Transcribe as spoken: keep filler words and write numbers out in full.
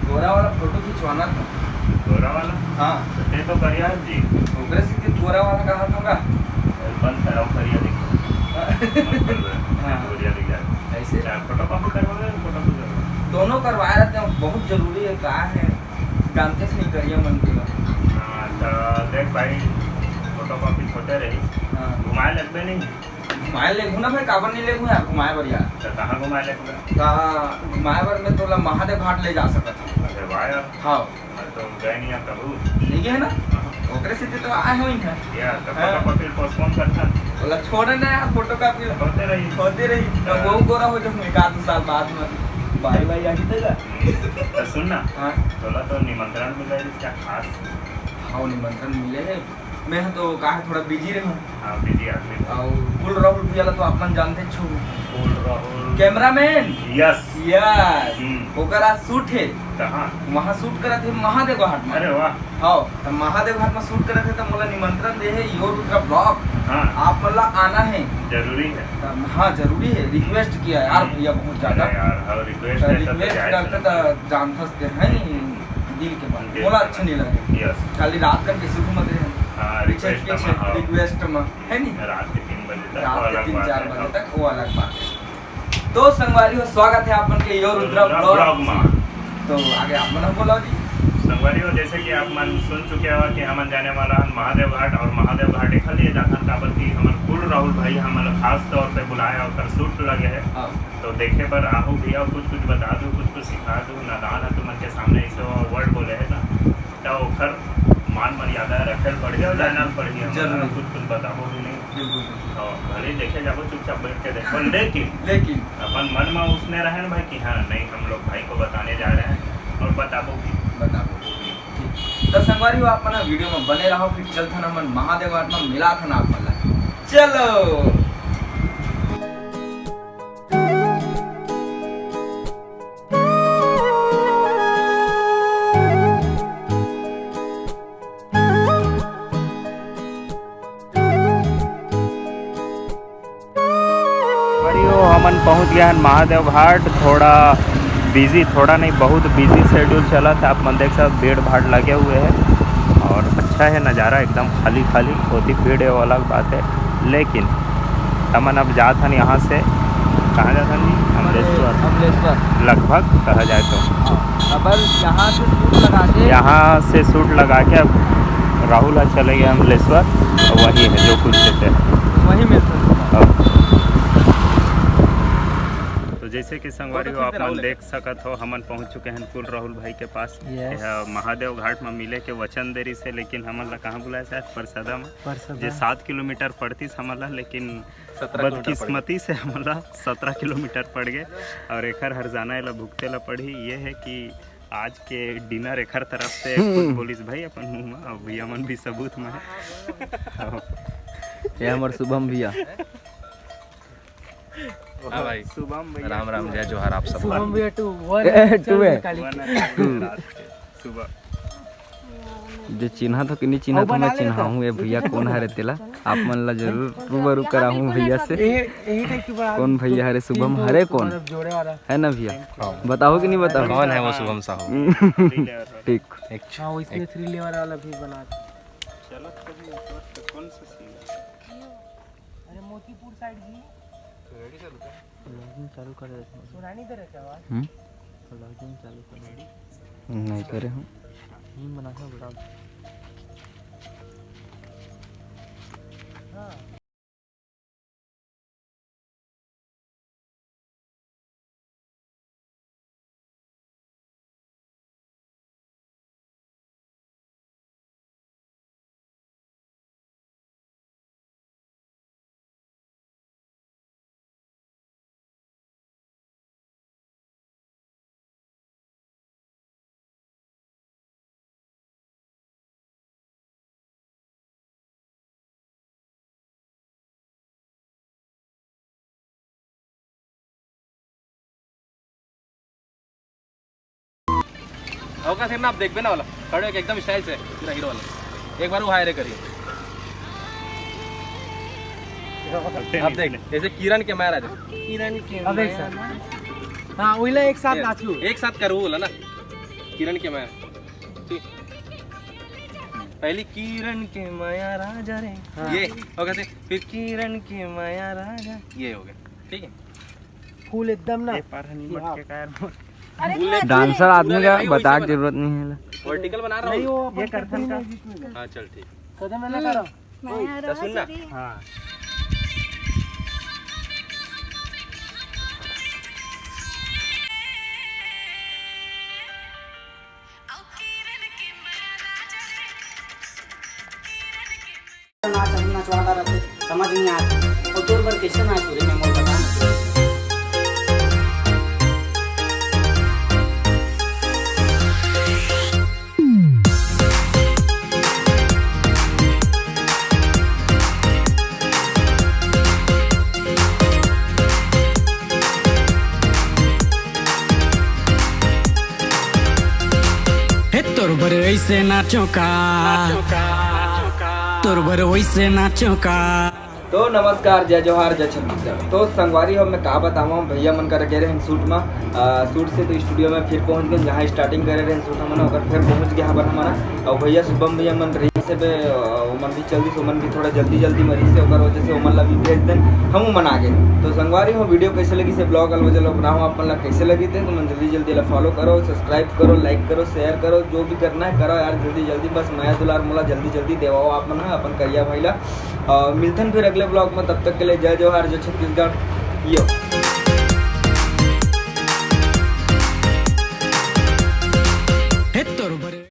गोरा वाला फोटो खिंचवाना था। गोरा वाला? हाँ। तो ते तो करिया जी। ओकरे से कि गोरा वाला कहा था का? अरे बंद कराओ, करिया देखो। हाँ। बंद कर दो। हाँ। गोरिया दिख जाए। ऐसे? चाहे फोटो कॉपी करवा लो, फोटो कॉपी करवा लो। दोनों करवाए रहते हैं, बहुत जरूरी है, का है? जानते से नहीं करिया मन के। हाँ, तो देख भाई, फोटो कॉपी छोटे रही। हाँ। घुमाए लगबे नहीं। घुमाए लेगहूँ ना भाई, काबर नहीं लेगहूँ यार, घुमाए बर यार। तो कहाँ घुमाए लेगहूँ? कहाँ घुमाए बर मैं तोला महादेव घाट ले जा सकत हूँ। अरे वाह यार। हाँ। मैं तो गए नहीं यार कभू। नहीं गए ना? हाँ। ओकरे से तो आए हो इहाँ। यार, तो हाँ। फोटो कॉपी पोस्टपोन करता। बोला छोड़ ना यार, फोटो कॉपी होते रही। होते रही। तो हाँ। वो गोरा हो जाऊँ एक आध साल बाद में। भाई भाई आगे तेरा। हम्म। तो सुन ना। हाँ। तोला तो निमंत्रण मिला है क्या खास? हाँ, निमंत्रण मिले है। मैं ह तो का है, थोड़ा बिजी रहूं। हाँ, बिजी आदमी। अउ कुल राहुल भैया ला तो आप मन जानते छो। कुल राहुल। कैमरामैन। यस। यस। हम्म। ओकर आज शूट है। कहाँ? वहाँ शूट करत है महादेव घाट में। अरे वाह। हाँ, तो महादेव घाट में शूट करत है तो मोला निमंत्रण दे है यो रुद्रा ब्लॉग। हाँ। आप मन ला आना है। जरूरी है। तो हाँ, जरूरी है, रिक्वेस्ट किया यार हम्म। भैया बहुत ज्यादा। अरे यार, हाँ, रिक्वेस्ट तो है, तब तो रिक्वेस्ट जाए करते तो जानथस ते है नहीं, दिल के बात। दिल मोला के अच्छा बात। नहीं लगे। यस। खाली रात करके शुरू मत रहे। हाँ, पीछे, रिक्वेस्ट पीछे, में, हाँ। रिक्वेस्ट में, है नहीं? रात के तीन बजे तक, रात वो के अलग तीन बात चार है, बजे हाँ। तक, वो अलग बात है। तो संगवारी हो, स्वागत है आप मन के यो रुद्रा रुद्रा ब्लॉग ब्लॉग में। में। तो आगे आप मन बोला जी। संगवारी हो, जैसे कि आप मन सुन चुके हो कि हमन जाने वाला हन महादेव घाट, और महादेव घाट एखर लिए जाथन काबर कि हमर कुल राहुल भाई हमन ला खास तौर पे बुलाया, ओकर शूट लगे है। हाँ। तो देखे बर आहू भैया, कुछ कुछ बता दू, कुछ कुछ सिखा दू, नादान है तुमन के सामने, ऐसे वो वर्ड बोले है ना, तो ओखर मान मर्यादा रखे ल पड़ही और जानना ल पड़ही, हमन जरूर। कुछ कुछ बताबो भी नहीं। बिल्कुल, बिल्कुल। और भले देखे जाबो, चुपचाप बैठ के देखो, लेकिन लेकिन अपन मन में उसने रहे ना भाई कि हाँ, नहीं, हम लोग भाई को बताने जा रहे हैं, और बताबो भी। बताबो। ठीक। तो संगवारी हो, आप मन वीडियो में बने रहो, फिर चलथन हमन महादेव घाट में मिलाथन आप मन ला। चलो। अरे, वो हमन पहुंच गए हैं महादेव घाट। थोड़ा बिजी, थोड़ा नहीं, बहुत बिजी शेड्यूल चला था। आप मन देख सकते, भीड़ भाड़ लगे हुए हैं और अच्छा है नज़ारा, एकदम खाली खाली। होती भीड़ है, वो अलग बात है, लेकिन हमन अब जात हन यहाँ से। कहाँ जात हन जी? अमलेश्वर। अमलेश्वर। लगभग कहा जाए तो। हाँ, अबर यहाँ से शूट लगा के यहाँ से शूट लगा के अब राहुल आज चले गए अमलेश्वर, वही है जो कुछ देते हैं। वही मिलता है। हाँ। तो जैसे कि संगवारी हो, आप मन देख सकत हो, हमन पहुंच चुके हैं कुल राहुल भाई के पास। यस। यह महादेव घाट में मिले के वचन देरी से, लेकिन हमन ला कहाँ बुलाया शायद? परसदा में। परसदा। जे सात किलोमीटर पड़तीस हमन ला, लेकिन सत्रह किलोमीटर पड़ गया। बदकिस्मती से हमन ला सत्रह किलोमीटर पड़ गए और एखर हर जाना एला भुगते ला पड़ही। ये है कि आज के डिनर एखर तरफ से खुद बोलिस भाई अपन मुंह में, और भैया मन भी सबूत में है। ये हमर शुभम भैया। हाँ भाई। शुभम भैया राम राम, जय जोहार आप सबको। शुभम भैया टू, वन ए, टू है। सुबह। जो चिन्हा तो कि नहीं चिन्हा, तो मैं चिन्हाहूँ ये भैया कौन हरे तेला। आप मन ला जरूर रूबरू कराहूँ भैया से। यही, यही टाइप की बना कौन भैया हरे, शुभम हरे कौन? मतलब जोड़े वाला। है ना भैया? हाँ। बताओ कि नहीं बताओ? कौन है वो शुभम साहू? ठीक। एक हाँ, वो इसने एक थ्री लेयर वाला भी बना। चलो, कौन सा सीन है? अरे, मोतीपुर साइड की। तो रेडी चल रहा है। लॉगिंग चालू कर देते हैं। सुनाई नहीं दे रहा क्या आवाज? हम्म? तो लॉगिंग चालू कर देते। नहीं करे हूँ। नहीं बना था, बता। हाँ। होगा फिर ना, आप देखबे ना वाला, खड़े होके एकदम स्टाइल से पूरा हीरो वाला, एक बार वो हाय रे करिए। आप देख, जैसे किरण के मैं राजा। किरण के अब एक साथ। हाँ, वही एक साथ नाचू। एक साथ करू बोला ना। किरण के मया, ठीक। पहली किरण के मया राजा रे, हाँ। ये हो गया, फिर किरण के मया राजा, ये हो गया, ठीक है। फुल एकदम ना। ये पार है, नहीं मटके का यार। अरे, थोड़ा dancer आदमी का बताए के जरूरत नहीं है। वर्टिकल बना रहा हूँ। नहीं, वो अपन ये करथन का? हाँ, चल, ठीक। कदम में ना करो। तो सुन ना। हाँ। नाच हम नचवाला रथे, समझ नहीं आत। और तोर बर कैसे नाच हो रे, मैं मोर बता ना। हे तोर बर ऐसे नाचो का, तोर बर वैसे नाचो का। तो नमस्कार, जय जोहार, जय छत्तीसगढ़। तो संगवारी हो, मैं का बतावं, भैया मन करा गे रहेन शूट में, अ, शूट से तो स्टूडियो में फिर पहुंच गए, जहाँ स्टार्टिंग करे रहेन शूट हमन, ओकर फिर पहुंच गए हवन हमन। और भैया शुभम भैया मन रही से बे, अ, ओमन भी चल दिस, ओमन भी थोड़ा जल्दी जल्दी में रही से, ओकर वजह से ओमन ला भी भेज देन, हमू मन आ गए। तो संगवारी हो, वीडियो कैसे लगी से ब्लॉग अलवा जलवा बनाओ, आप मन ला कैसे लगी थे, तो मन जल्दी जल्दी ला फॉलो करो, सब्सक्राइब करो, लाइक करो, शेयर करो, जो भी करना है करो यार, जल्दी जल्दी, बस मया दुलार मोला जल्दी जल्दी देवाओ आप मन ह, अपन करिया भाई ला। और मिलथन फिर अगले ब्लॉग में, तब तक के लिए जय जोहार, जय छत्तीसगढ़। यो। हे तोर बर